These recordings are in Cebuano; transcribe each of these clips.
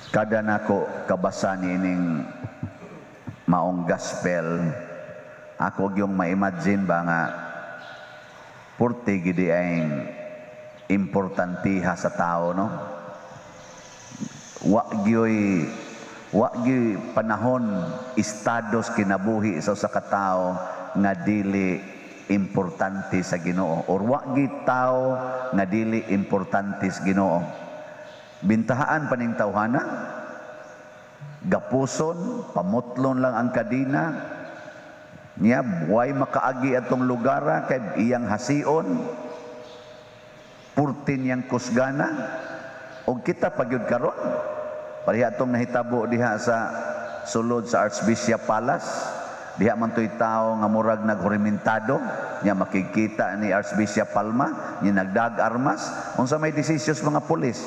Kada nako kabasa niining maong gospel, ako gyung ma-imagine ba nga purti gidi ang importantiha sa tao, no? Wa gyoy panahon, estado sa kinabuhi sa usa ka tawo nga dili importante sa Ginoo or wa gyud tao nga dili importante sa Ginoo. Bintahaan pa ning tawhana, gapuson, pamutlon lang ang kadina niya, way makaagi atong lugara kay iyang hasion, purti niyang kusgana. Og kita pa gyud karon, pareha atong nahitabo diha sa sulod sa Archbishop Palace. Diha man to'y tao nga murag naghurimentado niya, makikita ni Archbishop Palma niya, nagdag armas. Unsa may desisyon mga pulis?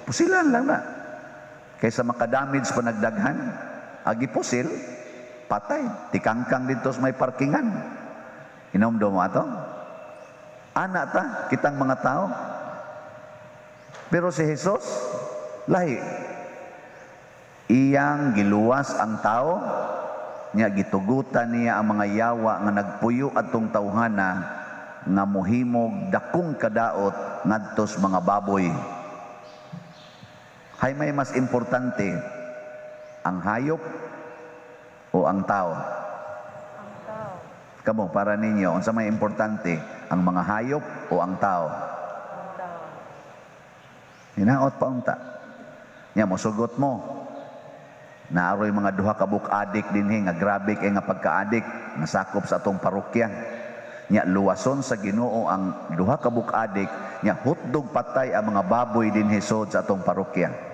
Pusilan lang na kaysa makadamage pa nagdaghan. Agi pusil, patay, tikangkang dito sa may parkingan. Inomdom mo ato, ana ta kitang mga tao. Pero si Jesus lahi. Iyang giluwas ang tao niya, gitugutan niya ang mga yawa nga nagpuyo atong tawhana nga muhimog dakong kadaot ngadto sa mga baboy. Hay may mas importante, ang hayop o ang tao? Ang tao. Kamo, para ninyo, unsa may importante, ang mga hayop o ang tao? Ang tao. Hinaot pa unta. Nya mosugot mo. Naaroy mga duha ka buok adik dinhi nga grabe kay nga pagka-adik, nasakop sa atong parokya. Nya luwason sa Ginoo ang duha ka buok adik, nya hutdog patay ang mga baboy dinhi sod sa atong parokya.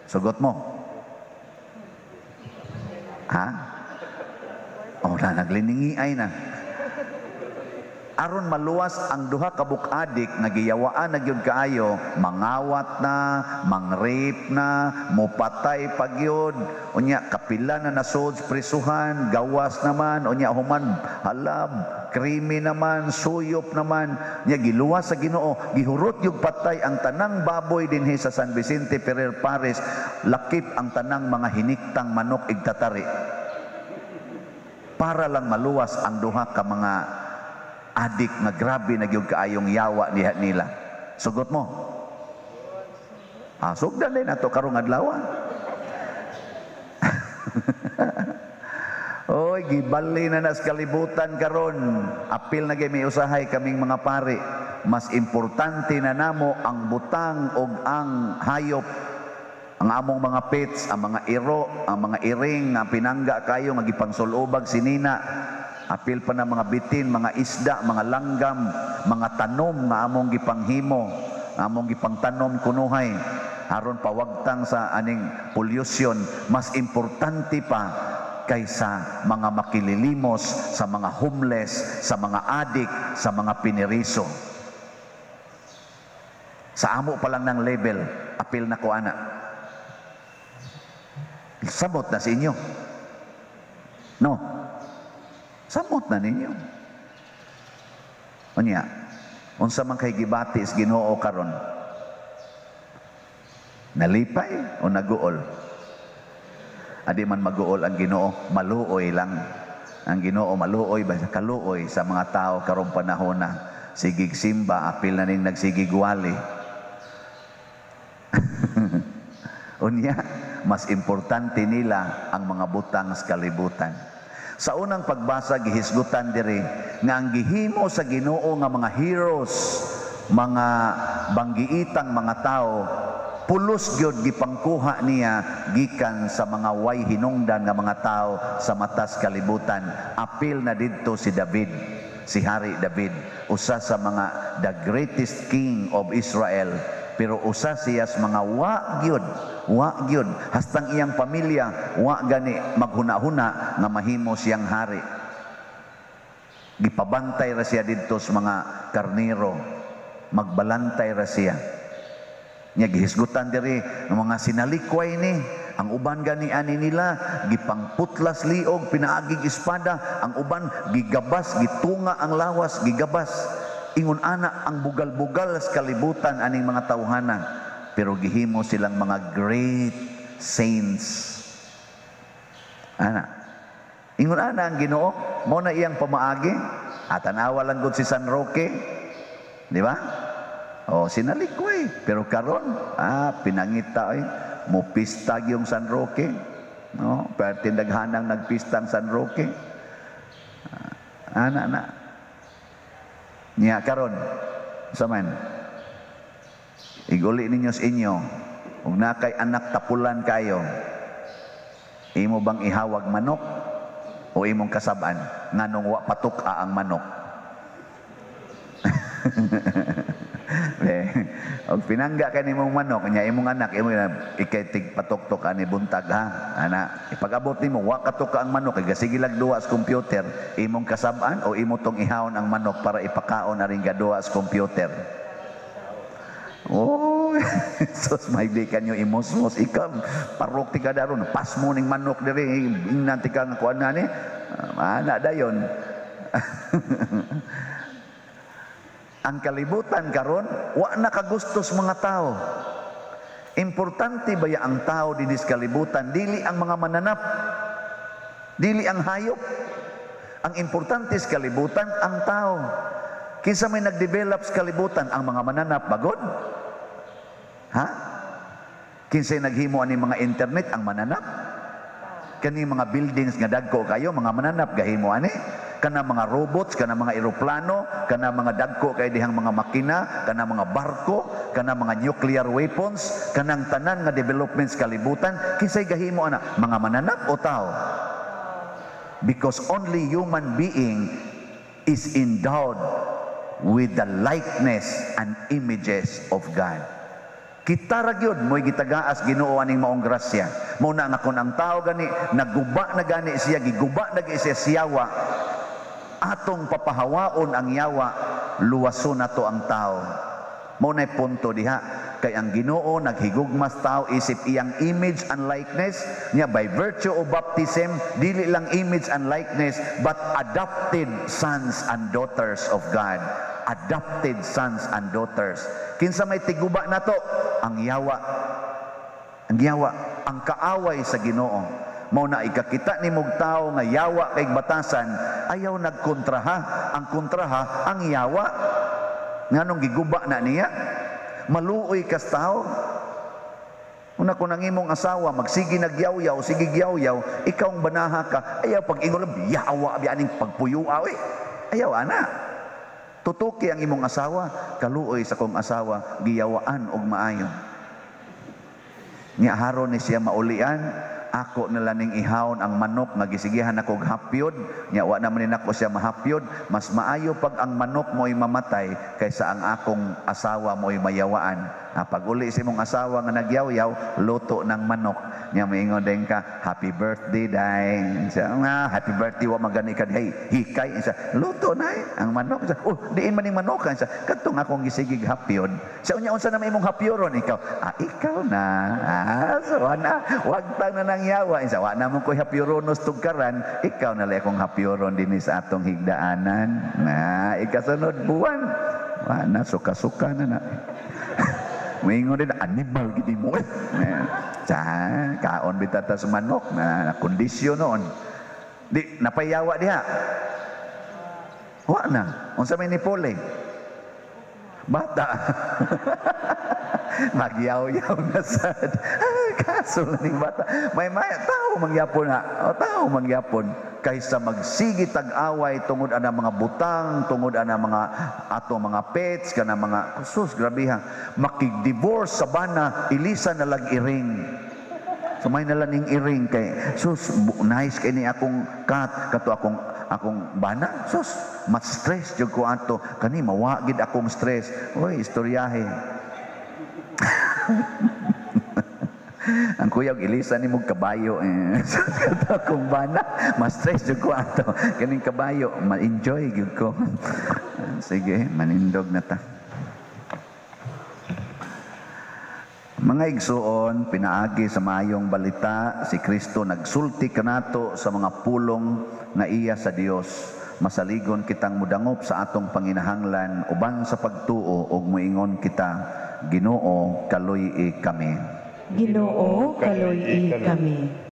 Sugot mo? Ha? Oh, na nagliningi ay na. Aron maluwas ang duha ka buok adik nga giyawaan na gyud kaayo, mangawat na, mang-rape na, mupatay pa gyud, unya kapila na nasod sa prisuhan, gawas naman, unya human halab, krimi naman, suyop naman, nya giluwas sa Ginoo, gihurot yung patay ang tanang baboy dinhi sa San Vicente Ferrer Parish, lakip ang tanang mga hiniktang manok igtatari. Para lang maluwas ang duha ka mga adik nga grabe na gyud kaayong yawa diha nila. Sugot mo? Ah, sugdan din ato karong adlaw. Oy, gibali na nas kalibutan karon. Apil na gyud may usahay kaming mga pari. Mas importante na namo ang butang og ang hayop. Ang among mga pets, ang mga iro, ang mga iring, ang pinangga kayo nga gipangsulubag sinina. Apil pa na mga bitin, mga isda, mga langgam, mga tanom nga among gipanghimo, nga among gipangtanom kunuhay aron pawagtang sa aning pollution, mas importante pa kaysa mga makililimos, sa mga homeless, sa mga adik, sa mga piniriso. Sa amo pa lang ng level, apil na ko ana. Samot na sa inyo. No? Samot na ninyo. Unya, unsa man kay gibati sa Ginoo karon? Nalipay o naguol? Adi man maguol ang Ginoo, maluoy lang. Ang Ginoo maluoy ba, kaluoy sa mga tao karong panahon na sigig simba, apil na ning nagsigig wali. Unya, mas importante nila ang mga butang sa kalibutan. Sa unang pagbasa, gihisgutan diri nga ang gihimo sa Ginoo nga mga heroes, mga banggiitang mga tao, pulos gyud gipangkuha niya gikan sa mga way hinungdan nga mga tao sa matas kalibutan. Apil na didto si David, si Hari David, usa sa mga the greatest king of Israel. Pero usa siya sa mga wa gyud hastang iyang pamilya wa gani maghuna-huna nga mahimo siyang hari. Gipabantay ra siya didto sa mga karnero, magbalantay ra siya. Nya gihisgutan diri ng mga sinalikway ni ang uban gani ani nila gipangputlas liog pinaagig espada, ang uban gigabas, gitunga ang lawas, gigabas. Ingon ana ang bugal-bugal sa kalibutan aning mga tawhana, pero gihimo silang mga great saints. Ana. Ingon ana ang Ginoo, mo na iyang pamaagi. At tanawa lang gud si San Roque. Di ba? Oh, sinalikway. Pero karon, pinangita ay mo pista yung San Roque. No, pero tindaghanang nagpista ang San Roque. Ana na. Nya karon sa man. Iguli ninyo sa inyo, ug na kay anak tapulan kayo, imo bang ihawag manok o imong kasab-an nganong wa patuk-a ang manok? Eh, og pinangga kay nimong manok nya imong anak imo ikay tig patuktok ani buntag ha, ana ipag-abot nimo wa katuk-a ang manok kay gasige lag duwa sa computer, imong kasab-an o imo tong ihawon ang manok para ipakaon aring gaduwa sa computer? Oh, sus, may di kanyo imosmos. Ikaw, parok ti ka daron, pas mo ning manok diri, ingnan ti ka nga kuan na ni. Ana dayon. Ang kalibutan karon, wa na kagustos mga tao. Importante ba ya ang tao dinis kalibutan? Dili ang mga mananap. Dili ang hayop. Ang importante sa kalibutan, ang tao. Kinsa may nag-develop sa kalibutan? Ang mga mananap, bagod? Ha? Kinsay naghimo ani mga internet, ang mananap? Kani mga buildings nga dagko kayo, mga mananap gahimo ani? Kana mga robots, kana mga eroplano, kana mga dagko kay dihang mga makina, kana mga barko, kana mga nuclear weapons, kanang tanan nga developments kalibutan, kinsay gahimo ana? Mga mananap o tao? Because only human being is endowed with the likeness and images of God. Kita ra gyud mo'y gitagaas Ginoo aning maong grasya. Mao na nga kun ang tao gani naguba na gani siya, giguba na gani siya siyawa, atong papahawaon ang yawa, luwason nato ang tao. Mao nay punto diha kay ang Ginoo naghigugmas tao isip iyang image and likeness niya by virtue of baptism, dili lang image and likeness but adopted sons and daughters of God. Adopted sons and daughters. Kinsa may tiguba nato? Ang yawa. Ang yawa, ang kaaway sa Ginoo. Mao na ikakita ni mog tao nga yawa kay batasan, ayaw nagkontraha. Ang kontraha ang yawa. Nganong giguba na niya? Maluoy kas tao. Una kung ang imong asawa magsige nagyaw-yaw, sige gyaw-yaw, ikaw ang banaha ka, ayaw pag ingon yawa biya aning pagpuyo eh. Ayaw ana. Tutuki ang imong asawa, kaluoy sa kong asawa, giyawaan og maayo. Nya haron ni siya maulian, ako nila ning ihawon ang manok nga gisigihan ako og hapyod, nya wa naman ni nako siya mahapyod, mas maayo pag ang manok mo'y mamatay kaysa ang akong asawa mo'y mayawaan. Pag uli si mong asawa nga nagyaw-yaw, luto ng manok. Nya moingon din ka, happy birthday day. Siya, nga happy birthday wa magani ka hey, hikay siya, luto na ang manok. Siya, oh, diin man ning manok siya. Kadtong akong gisigig hapyod. Siya, unya unsa na may imong hapyoron ikaw? Ikaw na. So ana, wag tang na nang yawa. Siya, wa na mo koy hapyoronos tugkaran, ikaw na lang akong hapyoron dinhi sa atong higdaanan. Na ikasunod buwan. Wa na suka-suka na na. Moingon din, animal gid mo. Sa kaon bitaw ta sa manok na kondisyon noon. Di napayawa diha. Wa na. Unsa may nipuli? Bata. Magyaw-yaw na sad. Kaso na ning bata. May tao mangyapon na. O, tao mangyapon. Kaysa magsigi tag-away tungod ana mga butang, tungod ana mga ato mga pets, kana mga sus grabe ha. Makig-divorce sa bana, ilisa na lag iring. So may nala ning iring kay sus nice kay ni akong cat kato akong bana. Sus, mas-stress jud ko ato kani mawa gid akong stress. Oy, istoryahe. Ang kuya og ilisa ni mog kabayo eh. Kato akong bana, ma-stress jud ko ato. Kaning kabayo, ma-enjoy gyud ko. Sige, manindog na ta. Mga igsuon, pinaagi sa maayong balita, si Kristo nagsulti kanato sa mga pulong nga iya sa Dios. Masaligon kitang mudangop sa atong panginahanglan uban sa pagtuo ug moingon kita, Ginoo, kaluy-i kami. Ginoo, kaluy-i kami.